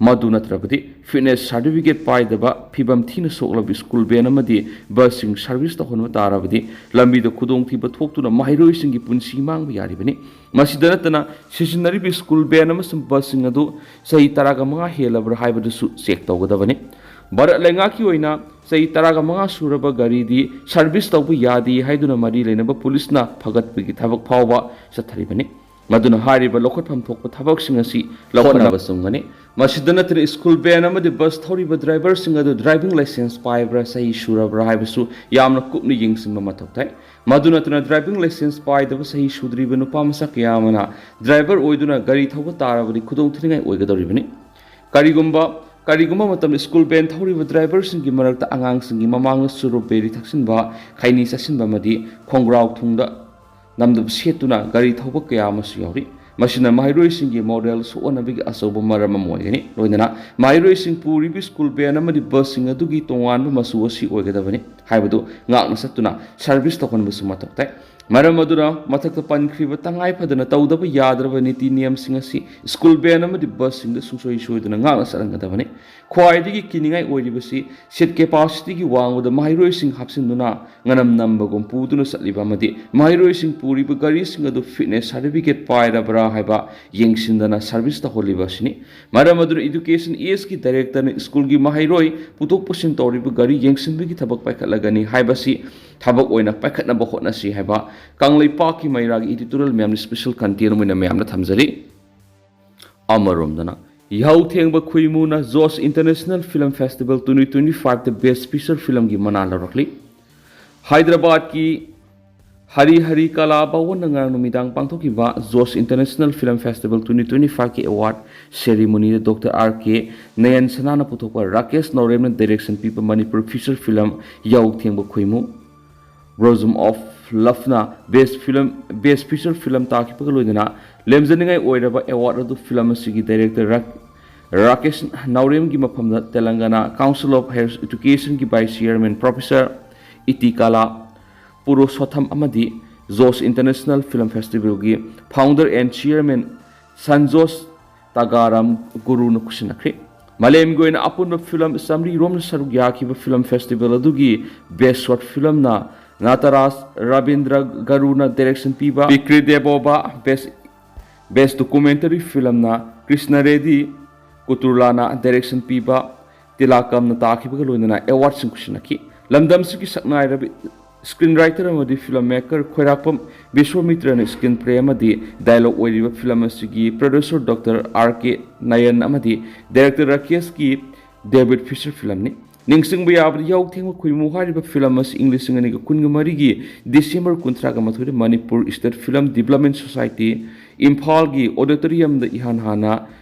ꯃꯗꯨ ꯅꯠꯇ꯭ꯔꯕꯗꯤ ꯐꯤꯠꯅꯦꯁ ꯁꯥꯔꯇꯤꯐꯤꯀꯦꯠ ꯄꯥꯏꯗꯕ ꯐꯤꯕꯝ ꯊꯤꯅ ꯁꯣꯛꯂꯕ ꯁ꯭ꯀꯨꯜ ꯚꯦꯟ ꯑꯃꯗꯤ ꯕꯁꯁꯤꯡ ꯁꯔꯚꯤꯁ ꯇꯧꯍꯟꯕ ꯇꯥꯔꯕꯗꯤ ꯂꯝꯕꯤꯗ ꯈꯨꯗꯣꯡꯊꯤꯕ ꯊꯣꯛꯇꯨꯅ ꯃꯍꯩꯔꯣꯏꯁꯤꯡꯒꯤ ꯄꯨꯟꯁꯤ ꯃꯥꯡꯕ ꯌꯥꯔꯤꯕꯅꯤ꯫ ꯃꯁꯤꯗ ꯅꯠꯇꯅ ꯁꯤꯖꯤꯟꯅꯔꯤꯕ ꯁ꯭ꯀꯨꯜ ꯚꯦꯟ ꯑꯃꯁꯨꯡ ꯕꯁꯁꯤꯡ ꯑꯗꯨ ꯆꯍꯤ ꯇꯔꯥꯒ ꯃꯉꯥ ꯍꯦꯜꯂꯕ꯭ꯔꯥ ꯍꯥꯏꯕꯗꯨꯁꯨ ꯆꯦꯛ ꯇꯧꯒꯗꯕꯅꯤ꯫ ꯚꯥꯔꯠ ꯂꯩꯉꯥꯛꯀꯤ ꯑꯣꯏꯅ ꯆꯍꯤ ꯇꯔꯥꯒ ꯃꯉꯥ ꯁꯨꯔꯕ ꯒꯥꯔꯤꯗꯤ ꯁꯔꯚꯤꯁ ꯇꯧꯕ ꯌꯥꯗꯦ ꯍꯥꯏꯗꯨꯅ ꯃꯔꯤ ꯂꯩꯅꯕ ꯄꯨꯂꯤꯁꯅ ꯐꯒꯠꯄꯒꯤ ꯊꯕꯛ ꯐꯥꯎꯕ ꯆꯠꯊꯔꯤꯕꯅꯤ꯫ ꯃꯗꯨꯅ ꯍꯥꯏꯔꯤꯕ ꯂꯧꯈꯠꯐꯝ ꯊꯣꯛꯄ ꯊꯕꯛꯁꯤꯡ ꯑꯁꯤ ꯂꯧꯈꯠꯅꯕ ꯆꯨꯝꯒꯅꯤ꯫ ꯃꯁꯤꯗ ꯅꯠꯇꯅ ꯁ꯭ꯀꯨꯜ ꯚꯦꯟ ꯑꯃꯗꯤ ꯕꯁ ꯊꯧꯔꯤꯕ ꯗ꯭ꯔꯥꯏꯚꯔꯁꯤꯡ ꯑꯗꯨ ꯗ꯭ꯔꯥꯏꯚꯤꯡ ꯂꯥꯏꯁꯦꯟꯁ ꯄꯥꯏꯕ꯭ꯔꯥ, ꯆꯍꯤ ꯁꯨꯔꯕ꯭ꯔꯥ ꯍꯥꯏꯕꯁꯨ ꯌꯥꯝꯅ ꯀꯨꯞꯅ ꯌꯦꯡꯁꯤꯟꯕ ꯃꯊꯧ ꯇꯥꯏ꯫ ꯃꯗꯨ ꯅꯠꯇꯅ ꯗ꯭ꯔꯥꯏꯚꯤꯡ ꯂꯥꯏꯁꯦꯟꯁ ꯄꯥꯏꯗꯕ ꯆꯍꯤ ꯁꯨꯗ꯭ꯔꯤꯕ ꯅꯨꯄꯥ ꯃꯆꯥ ꯀꯌꯥ ꯑꯃꯅ ꯗ꯭ꯔꯥꯏꯚꯔ ꯑꯣꯏꯗꯨꯅ ꯒꯥꯔꯤ ꯊꯧꯕ ꯇꯥꯔꯕꯗꯤ ꯈꯨꯗꯣꯡꯊꯤꯅꯤꯡꯉꯥꯏ ꯑꯣꯏꯒꯗꯧꯔꯤꯕꯅꯤ꯫ ꯀꯔꯤꯒꯨꯝꯕ ꯀꯔꯤꯒꯨꯝꯕ ꯃꯇꯝꯗ ꯁ꯭ꯀꯨꯜ ꯚꯦꯟ ꯊꯧꯔꯤꯕ ꯗ꯭ꯔꯥꯏꯚꯔꯁꯤꯡꯒꯤ ꯃꯔꯛꯇ ꯑꯉꯥꯡꯁꯤꯡꯒꯤ ꯃꯃꯥꯡꯗ ꯆꯨꯔꯨꯞ ꯕꯦꯔꯤ ꯊꯛꯆꯤꯟꯕ, ꯈꯩꯅꯤ ꯆꯥꯁꯤꯟꯕ ꯑꯃꯗꯤ ꯈꯣꯡꯒ꯭ꯔꯥꯎ ꯊꯨꯡꯗ ꯅꯝꯗꯕ ꯁꯦꯠꯇꯨꯅ ꯒꯥꯔꯤ ꯊꯧꯕ ꯀꯌꯥ ꯑꯃꯁꯨ ꯌꯥꯎꯔꯤ꯫ ꯃꯁꯤꯅ ꯃꯍꯩꯔꯣꯏꯁꯤꯡꯒꯤ ꯃꯣꯔꯦꯜ ꯁꯣꯛꯍꯟꯅꯕꯒꯤ ꯑꯆꯧꯕ ꯃꯔꯝ ꯑꯃ ꯑꯣꯏꯒꯅꯤ꯫ ꯂꯣꯏꯅꯅ ꯃꯍꯩꯔꯣꯏꯁꯤꯡ ꯄꯨꯔꯤꯕ ꯁ꯭ꯀꯨꯜ ꯚꯦꯟ ꯑꯃꯗꯤ ꯕꯁꯁꯤꯡ ꯑꯗꯨꯒꯤ ꯇꯣꯉꯥꯟꯕ ꯃꯆꯨ ꯑꯁꯤ ꯑꯣꯏꯒꯗꯕꯅꯤ ꯍꯥꯏꯕꯗꯨ ꯉꯥꯛꯅ ꯆꯠꯇꯨꯅ ꯁꯔꯚꯤꯁ ꯇꯧꯍꯟꯕꯁꯨ ꯃꯊꯧ ꯇꯥꯏ꯫ ꯃꯔꯝ ꯑꯗꯨꯅ ꯃꯊꯛꯇ ꯄꯟꯈ꯭ꯔꯤꯕ ꯇꯉꯥꯏ ꯐꯗꯅ ꯇꯧꯗꯕ ꯌꯥꯗ꯭ꯔꯕ ꯅꯤꯇꯤ ꯅꯤꯌꯝꯁꯤꯡ ꯑꯁꯤ ꯁ꯭ꯀꯨꯜ ꯚꯦꯟ ꯑꯃꯗꯤ ꯕꯁꯁꯤꯡꯗ ꯁꯨꯡꯁꯣꯏ ꯁꯣꯏꯗꯅ ꯉꯥꯛꯅ ꯆꯠꯍꯟꯒꯗꯕꯅꯤ꯫ ꯈ꯭ꯋꯥꯏꯗꯒꯤ ꯀꯤꯅꯤꯡꯉꯥꯏ ꯑꯣꯏꯔꯤꯕꯁꯤ ꯁꯤꯠ ꯀꯦꯄꯥꯁꯤꯇꯤꯒꯤ ꯋꯥꯡꯃꯗ ꯃꯍꯩꯔꯣꯏꯁꯤꯡ ꯍꯥꯞꯆꯤꯟꯗꯨꯅ ꯉꯅꯝ ꯅꯝꯕꯒꯨꯝ ꯄꯨꯗꯨꯅ ꯆꯠꯂꯤꯕ ꯑꯃꯗꯤ ꯃꯍꯩꯔꯣꯏꯁꯤꯡ ꯄꯨꯔꯤꯕ ꯒꯥꯔꯤꯁꯤꯡ ꯑꯗꯨ ꯐꯤꯠꯅꯦꯁ ꯁꯥꯔꯇꯤꯐꯤꯀꯦꯠ ꯄꯥꯏꯔꯕ꯭ꯔꯥ ꯍꯥꯏꯕ ꯌꯦꯡꯁꯤꯟꯗꯅ ꯁꯔꯚꯤꯁ ꯇꯧꯍꯜꯂꯤꯕ ꯑꯁꯤꯅꯤ꯫ ꯃꯔꯝ ꯑꯗꯨꯅ ꯏꯗꯨꯀꯦꯁꯟ ꯑꯦꯁꯀꯤ ꯗꯥꯏꯔꯦꯛꯇꯔꯅ ꯁ꯭ꯀꯨꯜꯒꯤ ꯃꯍꯩꯔꯣꯏ ꯄꯨꯊꯣꯛ ꯄꯨꯁꯤꯟ ꯇꯧꯔꯤꯕ ꯒꯥꯔꯤ ꯌꯦꯡꯁꯤꯟꯕꯒꯤ ꯊꯕꯛ ꯄꯥꯏꯈꯠꯂꯒꯅꯤ ꯍꯥꯏꯕꯁꯤ ꯊꯕꯛ ꯑꯣꯏꯅ ꯄꯥꯏꯈꯠꯅꯕ ꯍꯣꯠꯅꯁꯤ ꯍꯥꯏꯕ ꯀꯪꯂꯩꯄꯥꯛꯀꯤ ꯃꯩꯔꯥꯒꯤ ꯏꯗꯤꯇꯣꯔꯤꯌꯦꯜ ꯃꯌꯥꯝꯅ ꯁ꯭ꯄꯦꯁꯦꯜ ꯀꯟꯇꯦꯟ ꯑꯣꯏꯅ ꯃꯌꯥꯝꯗ ꯊꯝꯖꯔꯤ꯫ ꯑꯃꯔꯣꯝꯗꯅ ꯌꯥꯍꯧ ꯊꯦꯡꯕ ꯈꯨꯏꯃꯨꯅ Jos international film festival twenty twenty ꯐꯥꯏꯚꯇ ꯕꯦꯁ ꯐꯤꯆꯔ ꯐꯤꯂꯝꯒꯤ ꯃꯅꯥ ꯂꯧꯔꯛꯂꯤ꯫ ꯍꯥꯏꯗ꯭ꯔꯕꯥꯗꯀꯤ ꯍꯔꯤ ꯍꯔꯤ ꯀꯂꯥ ꯚꯋꯟꯗ ꯉꯔꯥꯡ ꯅꯨꯃꯤꯗꯥꯡ ꯄꯥꯡꯊꯣꯛꯈꯤꯕ José international film festival twenty twenty ꯐꯥꯏꯚꯀꯤ ꯑꯦꯋꯥꯔꯗ ꯁꯦꯔꯤꯃꯣꯅꯤꯗ ꯗꯣꯛꯇꯔ ꯑꯥꯔ ꯀꯦ ꯅꯌꯟ ꯁꯅꯥꯅ ꯄꯨꯊꯣꯛꯄ ꯔꯥꯀꯦꯁ ꯅꯥꯎꯔꯦꯝꯅ ꯗꯥꯏꯔꯦꯛꯁꯟ ꯄꯤꯕ Manipur feature film Yahou Thengba Khuimu, blossom of love best film, best feature film ꯇꯥꯈꯤꯕꯒ ꯂꯣꯏꯅꯅ ꯂꯦꯝꯖꯅꯤꯡꯉꯥꯏ ꯑꯣꯏꯔꯕ ꯑꯦꯋꯥꯔꯗ ꯑꯗꯨ ꯐꯤꯂꯝ ꯑꯁꯤꯒꯤ ꯗꯥꯏꯔꯦꯛꯇꯔ ꯔꯥ-, ꯔꯥꯀꯦꯁ ꯅꯥꯎꯔꯦꯝꯒꯤ ꯃꯐꯝꯗ ꯇꯦꯂꯪꯒꯥꯅꯥ ꯀꯥꯎꯟꯁꯤꯜ ꯑꯣꯐ ꯍꯥꯌꯔ ꯏꯗꯨꯀꯦꯁꯟꯒꯤ ꯚꯥꯏꯁ ꯆꯤꯌꯔꯃꯦꯟ ꯄ꯭ꯔꯣꯐꯦꯁꯔ ꯏꯇꯤꯀꯥꯂꯥ ꯄꯨꯔꯨꯁꯣꯊꯝ ꯑꯃꯗꯤ ꯖꯣꯁ ꯏꯟꯇꯔꯅꯦꯁꯅꯦꯜ ꯐꯤꯂꯝ ꯐꯦꯁꯇꯤꯚꯦꯜꯒꯤ ꯐꯥꯎꯟꯗꯔ ꯑꯦꯟ ꯆꯤꯌꯔꯃꯦꯟ ꯁꯟꯖꯣꯁ ꯇꯥꯒꯥꯔꯥꯝ ꯒꯨꯔꯨꯅ ꯈꯨꯠꯁꯤꯟꯅꯈ꯭ꯔꯤ꯫ ꯃꯥꯂꯦꯝꯒꯤ ꯑꯣꯏꯅ ꯑꯄꯨꯟꯕ ꯐꯤꯂꯝ ꯆꯥꯃꯔꯤ ꯔꯣꯝꯅ ꯁꯔꯨꯛ ꯌꯥꯈꯤꯕ ꯐꯤꯂꯝ ꯐꯦꯁꯇꯤꯚꯦꯜ ꯑꯗꯨꯒꯤ ꯕꯦꯁ ꯁꯣꯔꯠ ꯐꯤꯂꯝꯅ ꯅꯥꯇꯥꯔꯥꯖ ꯔꯕꯤꯟꯗ꯭ꯔ ꯒꯔꯨꯅ ꯗꯥꯏꯔꯦꯛꯁꯟ ꯄꯤꯕ ꯄꯤꯀ꯭ꯔꯤ ꯗꯦꯕꯣꯕꯥ, ꯕꯦꯁ, ꯕꯦꯁ ꯗꯣꯀꯨꯃꯦꯟꯇꯔꯤ ꯐꯤꯂꯝꯅ ꯀ꯭ꯔꯤꯁꯅ ꯔꯦꯗꯤ ꯀꯨꯇꯨꯔꯂꯥꯅ ꯗꯥꯏꯔꯦꯛꯁꯟ ꯄꯤꯕ ꯇꯤꯂꯥꯀꯝꯅ ꯇꯥꯈꯤꯕꯒ ꯂꯣꯏꯅꯅ ꯑꯦꯋꯥꯔꯗꯁꯤꯡ ꯈꯨꯠꯁꯤꯟꯅꯈꯤ꯫ ꯂꯝꯗꯝꯁꯤꯒꯤ ꯁꯛꯅꯥꯏꯔꯕ ꯁ꯭ꯀ꯭ꯔꯤꯟ ꯔꯥꯏꯇꯔ ꯑꯃꯗꯤ ꯐꯤꯂꯝ ꯃꯦꯀꯔ ꯈ꯭ꯋꯥꯏꯔꯥꯛꯄꯝ ꯕꯤꯁ꯭ꯋꯥꯃꯤꯇ꯭ꯔꯅ ꯁ꯭ꯀ꯭ꯔꯤꯟ ꯄ꯭ꯂꯦ ꯑꯃꯗꯤ ꯗꯥꯏꯂꯣꯒ ꯑꯣꯏꯔꯤꯕ ꯐꯤꯂꯝ ꯑꯁꯤꯒꯤ ꯄ꯭ꯔꯣꯗ꯭ꯌꯨꯁꯔ ꯗꯣꯛꯇꯔ ꯑꯥꯔ ꯀꯦ ꯅꯌꯟ ꯑꯃꯗꯤ ꯗꯥꯏꯔꯦꯛꯇꯔ ꯔꯥꯀꯦꯁꯀꯤ ꯗꯦꯕꯤꯠ ꯐꯤꯆꯔ ꯐꯤꯂꯝꯅꯤ꯫ ꯅꯤꯡꯁꯤꯡꯕ ꯌꯥꯕꯗꯤ ꯌꯥꯍꯧ ꯊꯦꯡꯕ ꯈꯨꯏꯃꯨ ꯍꯥꯏꯔꯤꯕ ꯐꯤꯂꯝ ꯑꯁꯤ ꯏꯪ ꯂꯤꯁꯤꯡ ꯑꯅꯤꯒ ꯀꯨꯟꯒ ꯃꯔꯤꯒꯤ ꯗꯤꯁꯦꯝꯕꯔ ꯀꯨꯟꯊ꯭ꯔꯥꯒ ꯃꯥꯊꯣꯏꯗ Manipur state film development society ꯏꯝꯐꯥꯜꯒꯤ ꯑꯣꯗꯤꯇꯣꯔꯤꯌꯝꯗ ꯏꯍꯥꯟ ꯍꯥꯟꯅ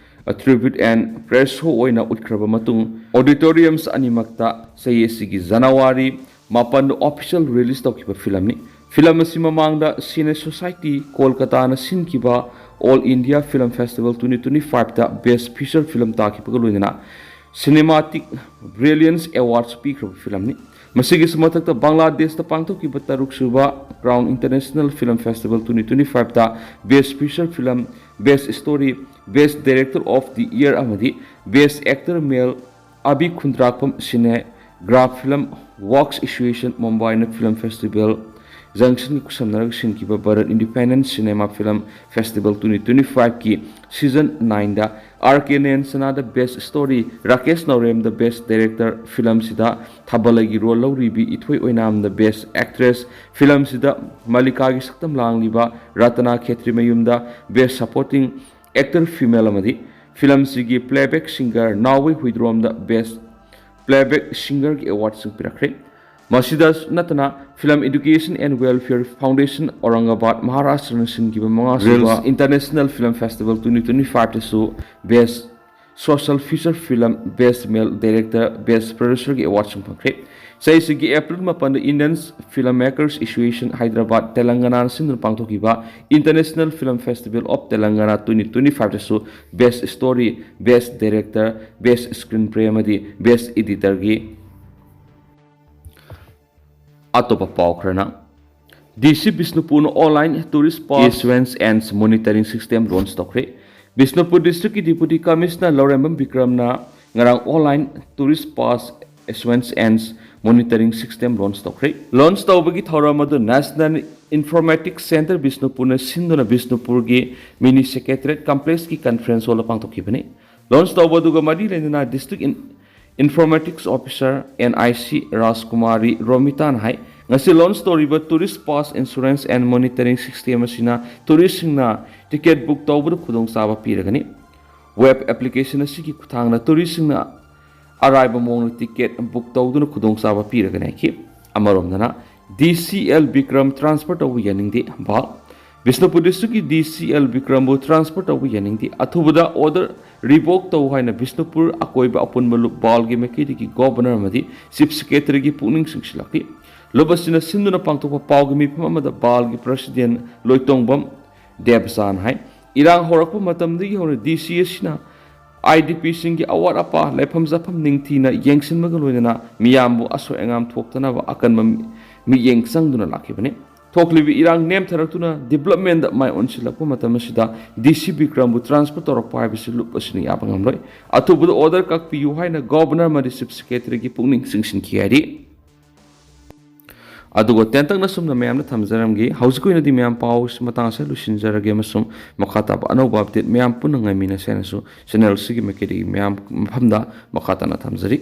A Tribute and Press Show ꯑꯣꯏꯅ ꯎꯠꯈ꯭ꯔꯕ ꯃꯇꯨꯡ, ꯑꯣꯗꯤꯇꯣꯔꯤꯌꯝꯁ ꯑꯅꯤꯃꯛꯇ ꯆꯍꯤ ꯑꯁꯤꯒꯤ ꯖꯅꯋꯥꯔꯤ ꯃꯥꯄꯟꯗ ꯑꯣꯐꯤꯁꯤꯌꯦꯜ ꯔꯤꯂꯤꯖ ꯇꯧꯈꯤꯕ ꯐꯤꯂꯝꯅꯤ꯫ ꯐꯤꯂꯝ ꯑꯁꯤ ꯃꯃꯥꯡꯗ ꯁꯤꯅꯦ ꯁꯣꯁꯥꯏꯇꯤ ꯀꯣꯜꯀꯇꯥꯅ ꯁꯤꯟꯈꯤꯕ all India film festival twenty twenty ꯐꯥꯏꯚꯇ ꯕꯦꯁ ꯐꯤꯆꯔ ꯐꯤꯂꯝ ꯇꯥꯈꯤꯕꯒ ꯂꯣꯏꯅꯅ ꯁꯤꯅꯦꯃꯥꯇꯤꯛ ꯕ꯭ꯔꯤꯂꯤꯌꯟꯁ ꯑꯦꯋꯥꯔꯗꯁ ꯄꯤꯈ꯭ꯔꯕ ꯐꯤꯂꯝꯅꯤ꯫ ꯃꯁꯤꯒꯤꯁꯨ ꯃꯊꯛꯇ ꯕꯪꯒ꯭ꯂꯥꯗꯦꯁꯇ ꯄꯥꯡꯊꯣꯛꯈꯤꯕ ꯇꯔꯨꯛꯁꯨꯕ crown international film festival twenty twenty ꯐꯥꯏꯚꯇ best feature film, best story, best director of the year ꯑꯃꯗꯤ best actor male Abi Khundrakpam cine graph film works association ꯃꯨꯝꯕꯥꯏꯅ ꯐꯤꯂꯝ ꯐꯦꯁꯇꯤꯚꯦꯜ ꯖꯪꯁꯟꯒ ꯈꯨꯠꯁꯝꯅꯔꯒ ꯁꯤꯟꯈꯤꯕ Bharat independence cinema film festival twenty twenty ꯐꯥꯏꯚꯀꯤ season ꯅꯥꯏꯟꯗ R K Nayan ꯁꯅꯥꯗ best story, Rakesh ꯅꯥꯎꯔꯦꯝꯗ best director, ꯐꯤꯂꯝꯁꯤꯗ ꯊꯥꯕꯂꯩꯒꯤ ꯔꯣꯜ ꯂꯧꯔꯤꯕꯤ ꯏꯊꯣꯏ ꯑꯣꯏꯅꯥꯝꯗ ꯕꯦꯁ ꯑꯦꯛꯇ꯭ꯔꯦꯁ, ꯐꯤꯂꯝꯁꯤꯗ ꯃꯜꯂꯤꯀꯥꯒꯤ ꯁꯛꯇꯝ ꯂꯥꯡꯂꯤꯕ ꯔꯇꯅꯥ ꯈꯦꯇ꯭ꯔꯤꯃꯌꯨꯝꯗ ꯕꯦꯁ ꯁꯄꯣꯔꯇꯤꯡ ꯑꯦꯛꯇꯔ ꯐꯤꯃꯦꯜ ꯑꯃꯗꯤ ꯐꯤꯂꯝꯁꯤꯒꯤ playback singer ꯅꯥꯎꯕꯩ ꯍꯨꯏꯗ꯭ꯔꯣꯝꯗ best playback singerꯒꯤ awardꯁꯤꯡ ꯄꯤꯔꯛꯈ꯭ꯔꯦ꯫ ꯃꯁꯤꯗ ꯅꯠꯇꯅ Film Education and Welfare Foundation Aurangabad Maharashtraꯅ ꯁꯤꯟꯈꯤꯕ ꯃꯉꯥꯁꯨꯕ International Film Festival twenty twenty-fiveꯇꯁꯨ best social feature film, best male director, best producerꯒꯤ awardꯁꯤꯡ ꯐꯪꯈ꯭ꯔꯦ꯫ ꯆꯍꯤꯁꯤꯒꯤ April ꯃꯥꯄꯟꯗ Indian Filmmakers Association Hyderabad, Telanganaꯅ ꯁꯤꯟꯗꯨꯅ ꯄꯥꯡꯊꯣꯛꯈꯤꯕ International Film Festival of Telangana twenty twenty-fiveꯇꯁꯨ best story, best director, best screenplay ꯑꯃꯗꯤ best editorꯒꯤ ꯑꯇꯣꯞꯄ ꯄꯥꯎ ꯈꯔꯅ, DC ꯕꯤꯁꯅꯨꯄꯨꯔꯅ online tourist pass issuance and monitoring system launch ꯇꯧꯈ꯭ꯔꯦ꯫ Bishnupur districtꯀꯤ Deputy Commissioner ꯂꯧꯔꯦꯝꯕꯝ ꯕꯤꯀ꯭ꯔꯝꯅ ꯉꯔꯥꯡ online tourist pass issuance and monitoring system launch ꯇꯧꯈ꯭ꯔꯦ꯫ Launch ꯇꯧꯕꯒꯤ ꯊꯧꯔꯝ ꯑꯗꯨ National Informatics Centre ꯕꯤꯁꯅꯨꯄꯨꯔꯅ ꯁꯤꯟꯗꯨꯅ ꯕꯤꯁꯅꯨꯄꯨꯔꯒꯤ Mini Secretariat Complexꯀꯤ conference hallꯗ ꯄꯥꯡꯊꯣꯛꯈꯤꯕꯅꯤ꯫ Launch ꯇꯧꯕ ꯑꯗꯨꯒ ꯃꯔꯤ ꯂꯩꯅꯅ District In-, Informatics Officer, NIC, ꯔꯥꯖꯀꯨꯃꯥꯔꯤ ꯔꯣꯃꯤꯇꯥꯅ ꯍꯥꯏ, ꯉꯁꯤ launch ꯇꯧꯔꯤꯕ tourist pass issuance and monitoring system ꯑꯁꯤꯅ touristꯁꯤꯡꯅ ticket book ꯇꯧꯕꯗ ꯈꯨꯗꯣꯡꯆꯥꯕ ꯄꯤꯔꯒꯅꯤ꯫ Web application ꯑꯁꯤꯒꯤ ꯈꯨꯠꯊꯥꯡꯗ touristꯁꯤꯡꯅ ꯑꯔꯥꯏꯕ ꯃꯑꯣꯡꯗ ticket book ꯇꯧꯗꯨꯅ ꯈꯨꯗꯣꯡꯆꯥꯕ ꯄꯤꯔꯒꯅꯤ ꯍꯥꯏꯈꯤ꯫ ꯑꯃꯔꯣꯝꯗꯅ, DC ꯑꯦꯜ ꯕꯤꯀ꯭ꯔꯝ transfer ꯇꯧꯕ ꯌꯥꯅꯤꯡꯗꯦ, ꯕꯥꯜ꯫ ꯕꯤꯁꯅꯨꯄꯨꯔ districtꯀꯤ DC ꯑꯦꯜ ꯕꯤꯀ꯭ꯔꯝꯕꯨ transfer ꯇꯧꯕ ꯌꯥꯅꯤꯡꯗꯦ꯫ ꯑꯊꯨꯕꯗ order revoke ꯇꯧ ꯍꯥꯏꯅ ꯕꯤꯁꯅꯨꯄꯨꯔ ꯑꯀꯣꯏꯕ ꯑꯄꯨꯟꯕ ꯂꯨꯞ ꯕꯥꯜꯒꯤ ꯃꯥꯏꯀꯩꯗꯒꯤ Governor ꯑꯃꯗꯤ Chief Secretaryꯒꯤ ꯄꯨꯛꯅꯤꯡ ꯆꯤꯡꯁꯤꯜꯂꯛꯂꯤ꯫ ꯂꯨꯞ ꯑꯁꯤꯅ ꯁꯤꯟꯗꯨꯅ ꯄꯥꯡꯊꯣꯛꯄ ꯄꯥꯎꯒꯤ ꯃꯤꯐꯝ ꯑꯃꯗ ꯕꯥꯜꯒꯤ President ꯂꯣꯏꯇꯣꯡꯕꯝ ꯗꯦꯕꯆꯥꯟ ꯍꯥꯏ, ꯏꯔꯥꯡ ꯍꯧꯔꯛꯄ ꯃꯇꯝꯗꯒꯤ ꯍꯧꯅ DC ꯑꯁꯤꯅ IDPꯁꯤꯡꯒꯤ ꯑꯋꯥꯠ ꯑꯄꯥ, ꯂꯩꯐꯝ ꯆꯥꯐꯝ ꯅꯤꯡꯊꯤꯅ ꯌꯦꯡꯁꯤꯟꯕꯒ ꯂꯣꯏꯅꯅ ꯃꯤꯌꯥꯝꯕꯨ ꯑꯁꯣꯏ ꯑꯉꯥꯝ ꯊꯣꯛꯇꯅꯕ ꯑꯀꯟꯕ ꯃꯤ-, ꯃꯤꯠꯌꯦꯡ ꯆꯪꯗꯨꯅ ꯂꯥꯛꯈꯤꯕꯅꯤ꯫ ꯊꯣꯛꯂꯤꯕ ꯏꯔꯥꯡ ꯅꯦꯝꯊꯔꯛꯇꯨꯅ developmentꯗ ꯃꯥꯏ ꯑꯣꯟꯁꯤꯜꯂꯛꯄ ꯃꯇꯝ ꯑꯁꯤꯗ DC ꯕꯤꯀ꯭ꯔꯝꯕꯨ transfer ꯇꯧꯔꯛꯄ ꯍꯥꯏꯕꯁꯤ ꯂꯨꯞ ꯑꯁꯤꯅ ꯌꯥꯕ ꯉꯝꯂꯣꯏ꯫ ꯑꯊꯨꯕꯗ order ꯀꯛꯄꯤꯌꯨ ꯍꯥꯏꯅ Governor ꯑꯃꯗꯤ Chief Secretaryꯒꯤ ꯄꯨꯛꯅꯤꯡ ꯆꯤꯡꯁꯤꯟꯈꯤ ꯍꯥꯏꯔꯤ꯫ ꯑꯗꯨꯒ ꯇꯦꯟꯇꯛꯅ ꯁꯨꯝꯅ ꯃꯌꯥꯝꯗ ꯊꯝꯖꯔꯝꯒꯦ꯫ ꯍꯧꯖꯤꯛ ꯑꯣꯏꯅꯗꯤ ꯃꯌꯥꯝ ꯄꯥꯎ ꯃꯇꯥꯡ ꯑꯁꯤꯗ ꯂꯣꯏꯁꯤꯟꯖꯔꯒꯦ ꯑꯃꯁꯨꯡ ꯃꯈꯥ ꯇꯥꯕ ꯑꯅꯧꯕ update ꯃꯌꯥꯝ ꯄꯨꯟꯅ ꯉꯥꯏꯃꯤꯟꯅꯁꯦ ꯍꯥꯏꯅꯁꯨ channel ꯑꯁꯤꯒꯤ ꯃꯥꯏꯀꯩꯗꯒꯤ ꯃꯌꯥꯝ ꯃꯐꯝꯗ ꯃꯈꯥ ꯇꯥꯅ ꯊꯝꯖꯔꯤ꯫